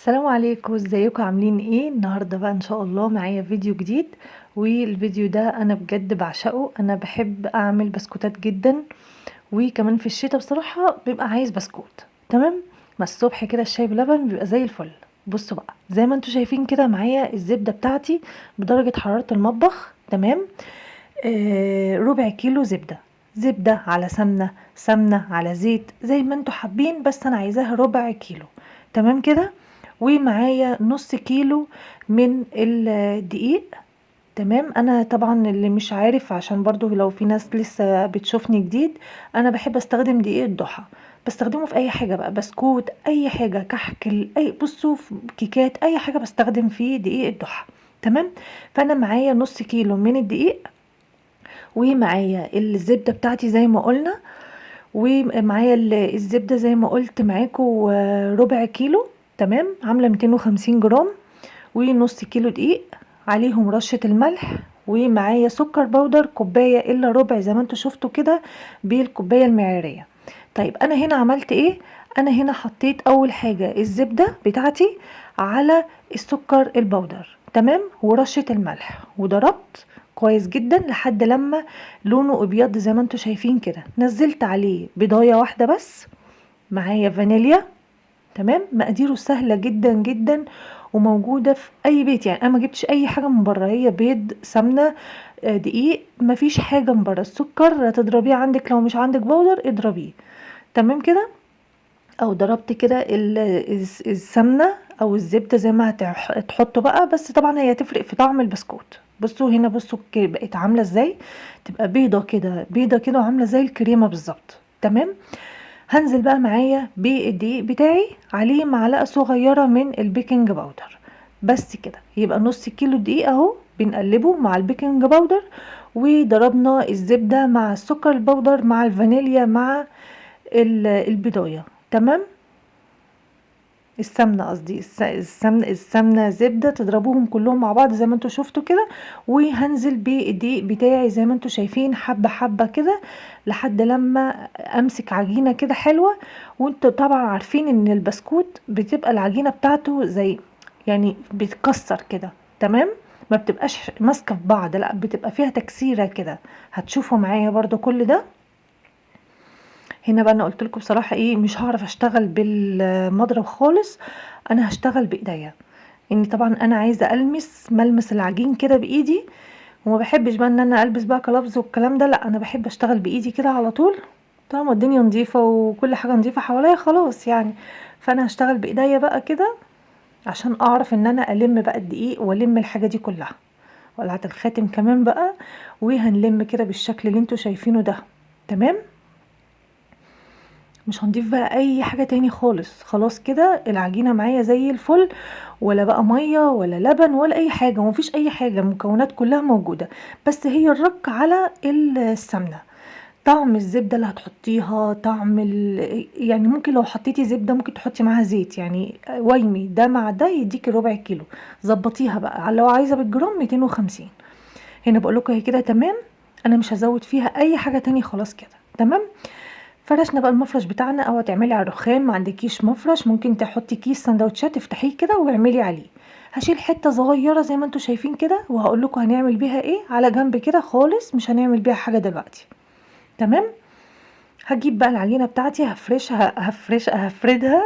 السلام عليكم، ازيكم؟ عاملين ايه؟ النهارده بقى ان شاء الله معايا فيديو جديد، والفيديو ده انا بجد بعشقه. انا بحب اعمل بسكوتات جدا، وكمان في الشتاء بصراحة بيبقى عايز بسكوت. تمام، ما الصبح كده الشاي بلبن بيبقى زي الفل. بصوا بقى، زي ما انتوا شايفين كده معايا الزبدة بتاعتي بدرجة حرارة المطبخ. تمام، ربع كيلو زبدة، زبدة على سمنه، سمنه على زيت، زي ما انتوا حابين، بس انا عايزاها ربع كيلو. تمام كده. ومعايا نص كيلو من الدقيق. تمام، انا طبعا اللي مش عارف، عشان برضو لو في ناس لسه بتشوفني جديد، انا بحب استخدم دقيق الضحى، بستخدمه في اي حاجة بقى، بسكوت، اي حاجة، كحك، اي بصوا في كيكات، اي حاجة بستخدم فيه دقيق الضحى. تمام، فانا معايا نص كيلو من الدقيق، ومعايا الزبدة بتاعتي زي ما قلنا، ومعايا الزبدة زي ما قلت معاكم ربع كيلو. تمام، عامله 250 جرام، ونص كيلو دقيق، عليهم رشه الملح، ومعايا سكر بودر كوباية الا ربع زي ما انتوا شفتوا كده بالكوبايه المعياريه. طيب انا هنا عملت ايه؟ انا هنا حطيت اول حاجة الزبدة بتاعتي على السكر البودر، تمام، ورشه الملح، وضربت كويس جدا لحد لما لونه ابيض زي ما انتوا شايفين كده. نزلت عليه بيضايه واحدة بس، معايا فانيليا. تمام، مقاديره سهلة جدا جدا وموجودة في اي بيت، يعني انا ما جبتش اي حاجة من بره، هي بيض، سمنه، دقيق، مفيش حاجة من بره. السكر هتضربيه عندك، لو مش عندك بودر اضربيه. تمام كده، او ضربت كده السمنة او الزبدة زي ما هتحطوا بقى، بس طبعا هي هتفرق في طعم البسكوت. بصوا هنا، بصوا بقت عامله ازاي، تبقى بيضة كده، بيضة كده، وعامله زي الكريمة بالظبط. تمام، هنزل بقى معايا بالدقيق بتاعي، عليه معلقه صغيرة من البيكنج باودر بس كده. يبقى نص كيلو دقيق اهو بنقلبه مع البيكنج باودر، وضربنا الزبدة مع السكر البودر مع الفانيليا مع البيضايه. تمام، السمنة قصدي، السمنة زبدة، تضربوهم كلهم مع بعض زي ما انتوا شفتوا كده. وهنزل بالدقيق بتاعي زي ما انتوا شايفين حبه حبه كده لحد لما امسك عجينه كده حلوة. وانتوا طبعا عارفين ان البسكوت بتبقى العجينة بتاعته زي يعني بيتكسر كده. تمام، ما بتبقاش ماسكه في بعض، لا بتبقى فيها تكسيره كده. هتشوفوا معايا برضو كل ده. هنا بقى انا قلت لكم بصراحة ايه، مش هعرف اشتغل بالمضرب خالص، انا هشتغل بايديا، ان طبعا انا عايزه المس ملمس العجين كده بايدي، وما بحبش بقى ان انا البس بقى كلابز والكلام ده، لا انا بحب اشتغل بايدي كده على طول، طالما الدنيا نظيفة وكل حاجة نظيفة حواليا خلاص يعني. فانا هشتغل بايديا بقى كده عشان اعرف ان انا الم بقى الدقيق والم الحاجة دي كلها، وقلعه الخاتم كمان بقى، وهنلم كده بالشكل اللي انتوا شايفينه ده. تمام، مش هنضيف بقى اي حاجة تاني خالص، خلاص كده العجينة معايا زي الفل، ولا بقى مية ولا لبن ولا اي حاجة، ومفيش اي حاجة، المكونات كلها موجودة، بس هي الرك على السمنة، طعم الزبدة اللي هتحطيها، طعم يعني ممكن لو حطيتي زبدة ممكن تحطي معاها زيت، يعني ويمي ده مع ده يديكي ربع كيلو، ظبطيها بقى لو عايزة بالجرام 250. هنا بقول لكم هي كده تمام، انا مش هزود فيها اي حاجة تاني خلاص كده. تمام، فرشنا بقى المفرش بتاعنا، او تعملي على الرخام، ما عندكيش مفرش ممكن تحطي كيس سندوتشات تفتحيه كده واعملي عليه. هشيل حتة صغيرة زي ما انتوا شايفين كده، وهقول لكم هنعمل بيها ايه على جنب كده خالص، مش هنعمل بيها حاجة دلوقتي. تمام، هجيب بقى العجينة بتاعتي، هفردها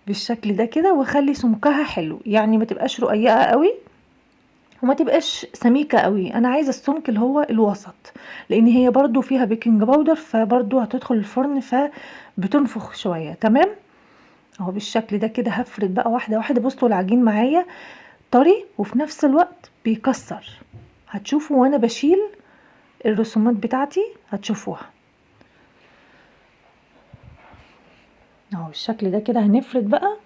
بالشكل ده كده، واخلي سمكها حلو، يعني ما تبقاش رقيقه قوي وما تبقاش سميكة قوي، انا عايزه السمك اللي هو الوسط، لان هي برضو فيها بيكنج باودر، فبرضو هتدخل الفرن فبتنفخ شوية. تمام، اهو بالشكل ده كده. هفرد بقى واحدة واحدة. بصوا العجين معايا طري وفي نفس الوقت بيكسر، هتشوفوا وانا بشيل الرسومات بتاعتي هتشوفوها اهو بالشكل ده كده. هنفرد بقى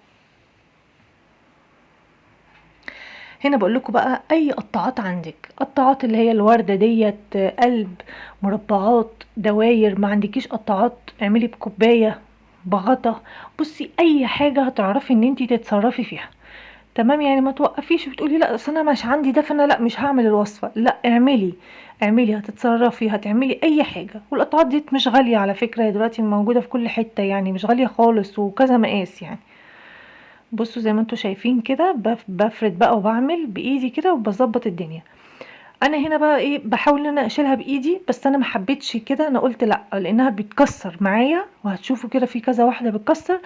هنا. بقول لكم بقى اي قطاعات عندك، قطاعات اللي هي الورده ديت، قلب، مربعات، دواير، ما عندكيش قطاعات اعملي بكوبايه، بغطا، بصي اي حاجة هتعرفي ان انتي تتصرفي فيها. تمام، يعني ما توقفيش وتقولي لا اصل انا مش عندي ده فانا لا مش هعمل الوصفة، لا اعملي، اعملي، هتتصرفي، هتعملي اي حاجة. والقطاعات دي مش غالية على فكرة، هي دلوقتي موجودة في كل حتة، يعني مش غالية خالص، وكذا مقاس يعني. بصوا زي ما انتوا شايفين كده بفرد بقى وبعمل بايدي كده وبظبط الدنيا. انا هنا بقى ايه، بحاول ان انا اشيلها بايدي، بس انا ما حبيتش كده، انا قلت لا لانها بتكسر معايا، وهتشوفوا كده في كذا واحدة بتكسر.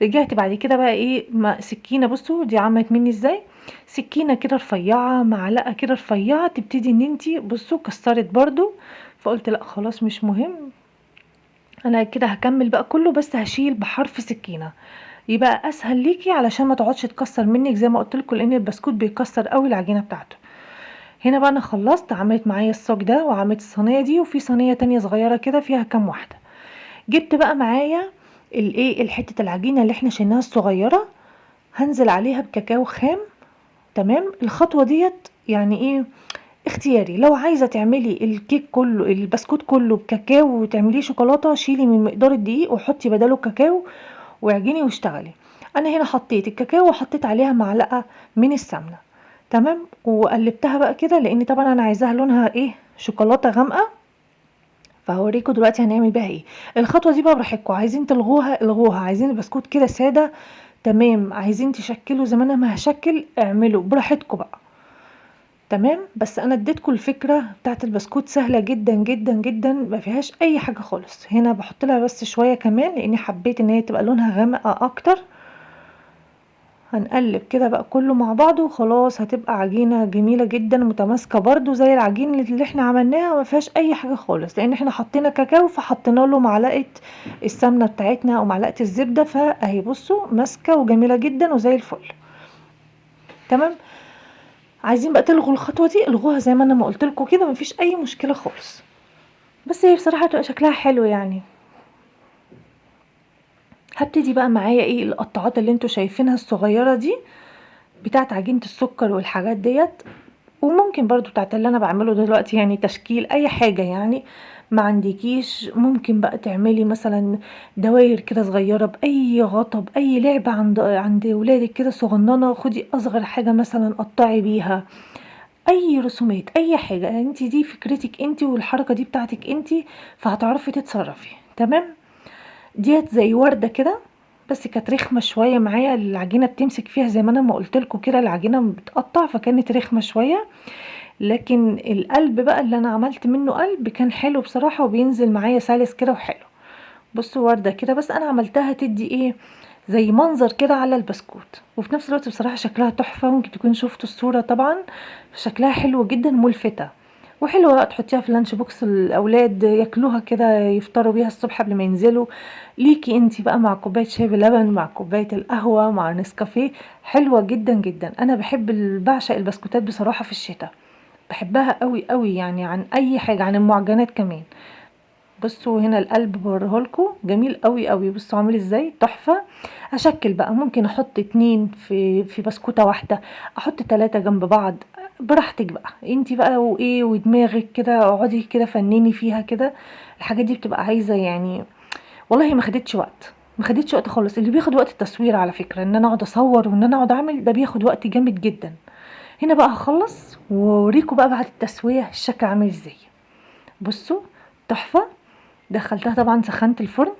رجعت بعد كده بقى ايه، ما سكينة، بصوا دي عملت مني ازاي، سكينة كده رفيعة، معلقه كده رفيعة، تبتدي ان انتي بصوا كسرت برضو. فقلت لا خلاص مش مهم، انا كده هكمل بقى كله، بس هشيل بحرف سكينة يبقى اسهل ليكي علشان ما تقعدش تكسر منك زي ما قلت لكم، لان البسكوت بيكسر قوي العجينة بتاعته. هنا بقى انا خلصت، عملت معايا الصاج ده وعملت الصينية دي، وفي صينية تانية صغيرة كده فيها كام واحدة. جبت بقى معايا الايه، الحتة العجينة اللي احنا شلناها الصغيرة، هنزل عليها بكاكاو خام. تمام. الخطوة ديت يعني ايه، اختياري، لو عايزه تعملي الكيك كله البسكوت كله بكاكاو وتعمليه شوكولاتة، شيلي من مقدار الدقيق وحطي بداله الكاكاو واعجني واشتغلي. انا هنا حطيت الكاكاو وحطيت عليها معلقه من السمنة. تمام. وقلبتها بقى كده، لان طبعا انا عايزاها لونها ايه، شوكولاتة غامقه، فهوريكم دلوقتي هنعمل بيها ايه. الخطوة دي بقى براحتكم، عايزين تلغوها الغوها، عايزين البسكوت كده ساده تمام، عايزين تشكلوا زي ما انا ما هشكل اعملوا براحتكم بقى. تمام. بس انا اديتكم الفكرة بتاعت البسكوت، سهلة جدا جدا جدا، ما فيهاش اي حاجة خالص. هنا بحط لها بس شوية كمان لاني حبيت ان هي تبقى لونها غامقه اكتر. هنقلب كده بقى كله مع بعضه وخلاص، هتبقى عجينه جميلة جدا متماسكة برضو زي العجين اللي احنا عملناها، ما فيهاش اي حاجة خالص، لان احنا حطينا كاكاو فحطينا له معلقه السمنة بتاعتنا او معلقه الزبدة، فاهي بصوا ماسكه وجميلة جدا وزي الفل. تمام. عايزين بقى تلغوا الخطوة دي الغوها زي ما انا ما قلت لكم كده، مفيش اي مشكلة خالص، بس هي بصراحة تبقى شكلها حلو يعني. هبتدي بقى معايا ايه، القطعات اللي انتوا شايفينها الصغيرة دي بتاعت عجينه السكر والحاجات ديت، وممكن برضو بتاعت اللي انا بعمله دلوقتي، يعني تشكيل اي حاجة يعني. ما عندكيش ممكن بقى تعملي مثلا دواير كده صغيرة باي غطا باي لعبه عند ولادك كده صغننه، خدي اصغر حاجة مثلا قطعي بيها اي رسومات اي حاجة، انت دي فكرتك انت والحركة دي بتاعتك انت، فهتعرفي تتصرفي. تمام. ديت زي ورده كده، بس كانت رخمة شوية معايا، العجينة بتمسك فيها زي ما انا ما قلت لكم كده، العجينة بتقطع فكانت رخمة شوية. لكن القلب بقى اللي انا عملت منه قلب كان حلو بصراحة، وبينزل معايا سلس كده وحلو. بصوا ورده كده، بس انا عملتها تدي ايه زي منظر كده على البسكوت، وفي نفس الوقت بصراحة شكلها تحفة. ممكن تكون شفتوا الصورة طبعا، شكلها حلو جدا ملفته وحلوه بقى تحطيها في ال lunch box، الاولاد ياكلوها كده يفطروا بيها الصبح قبل ما ينزلوا. ليكي انتي بقى مع كوباية شاي بلبن، مع كوباية القهوة، مع نسكافيه، حلوة جدا جدا. انا بحب بعشق البسكوتات بصراحة في الشتاء، بحبها قوي قوي يعني عن اي حاجة، عن المعجنات كمان. بصوا هنا القلب بوريهولكوا جميل قوي قوي، بصوا عامل ازاي تحفة. اشكل بقى، ممكن احط 2 في بسكوته واحدة، احط 3 جنب بعض، براحتك بقى انتي بقى وايه ودماغك كده، اقعدي كده فنني فيها كده. الحاجات دي بتبقى عايزه يعني، والله ما خدتش وقت، ما خدتش وقت خالص. اللي بياخد وقت التصوير على فكرة، ان انا اقعد اصور وان انا اقعد اعمل ده بياخد وقت جامد جدا. هنا بقى هخلص واوريكم بقى بعد التسوية الشكل عامل ازاي. بصوا تحفة. دخلتها طبعا، سخنت الفرن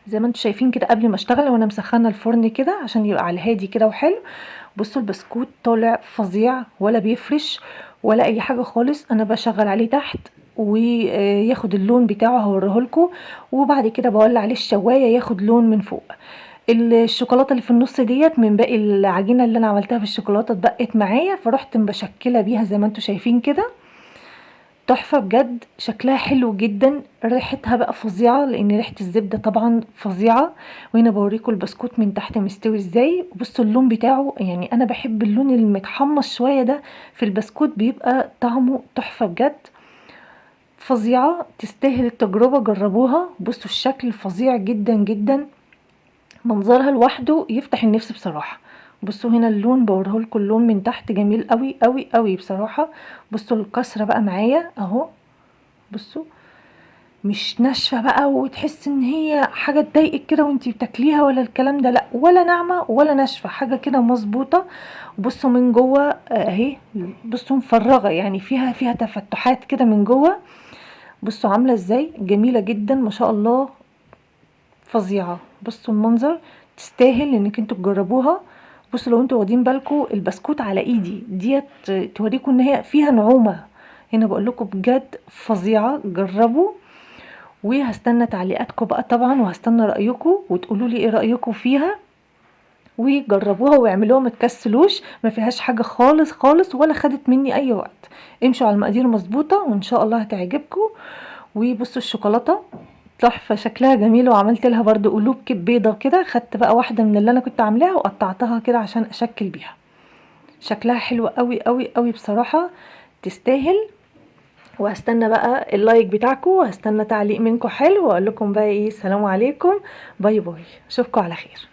زي ما انتم شايفين كده قبل ما اشتغل، وانا مسخنه الفرن كده عشان يبقى على الهادي كده وحلو. بصوا البسكوت طالع فظيع، ولا بيفرش ولا اي حاجة خالص. انا بشغل عليه تحت وياخد اللون بتاعه هوريهولكوا، وبعد كده بولع عليه الشوايه ياخد لون من فوق. الشوكولاتة اللي في النص ديت من باقي العجينة اللي انا عملتها بالشوكولاته اتبقت معايا، فرحت مشكلة بيها زي ما انتم شايفين كده. تحفة بجد، شكلها حلو جدا، ريحتها بقى فظيعة لان ريحه الزبدة طبعا فظيعة. وهنا بوريكم البسكوت من تحت مستوي ازاي. بصوا اللون بتاعه، يعني انا بحب اللون المتحمص شوية ده في البسكوت، بيبقى طعمه تحفة بجد، فظيعة، تستاهل التجربة، جربوها. بصوا الشكل فظيع جدا جدا، منظرها لوحده يفتح النفس بصراحة. بصوا هنا اللون بوريهولكم، اللون من تحت جميل قوي قوي قوي بصراحة. بصوا الكسرة بقى معايا اهو، بصوا مش ناشفة بقى وتحس ان هي حاجة تضايقك كده وانتي بتاكليها ولا الكلام ده، لا ولا ناعمة ولا ناشفة، حاجة كده مظبوطة. بصوا من جوه اهي، بصوا مفرغة يعني فيها تفتحات كده من جوه. بصوا عامله ازاي، جميلة جدا ما شاء الله، فظيعة. بصوا المنظر، تستاهل انك انتوا تجربوها. بصوا لو انتوا واخدين بالكم البسكوت على ايدي ديت توريكم ان هي فيها نعومة. هنا بقول لكم بجد فظيعة، جربوا. وهستنى تعليقاتكم بقى طبعا، وهستنى رايكم وتقولوا لي ايه رايكم فيها، وجربوها واعملوها ما تكسلوش، ما فيهاش حاجة خالص خالص ولا خدت مني اي وقت. امشوا على المقادير مظبوطة وان شاء الله هتعجبكم. وبصوا الشوكولاتة تحفة، شكلها جميل، وعملت لها برضو قلوب بيضة كده، خدت بقى واحدة من اللي انا كنت عاملاها وقطعتها كده عشان اشكل بيها. شكلها حلو قوي قوي قوي بصراحة، تستاهل. وهستنى بقى ال like بتاعكم، وهستنى تعليق منكم حلو، واقول لكم بقى ايه، سلام عليكم، bye bye، اشوفكم على خير.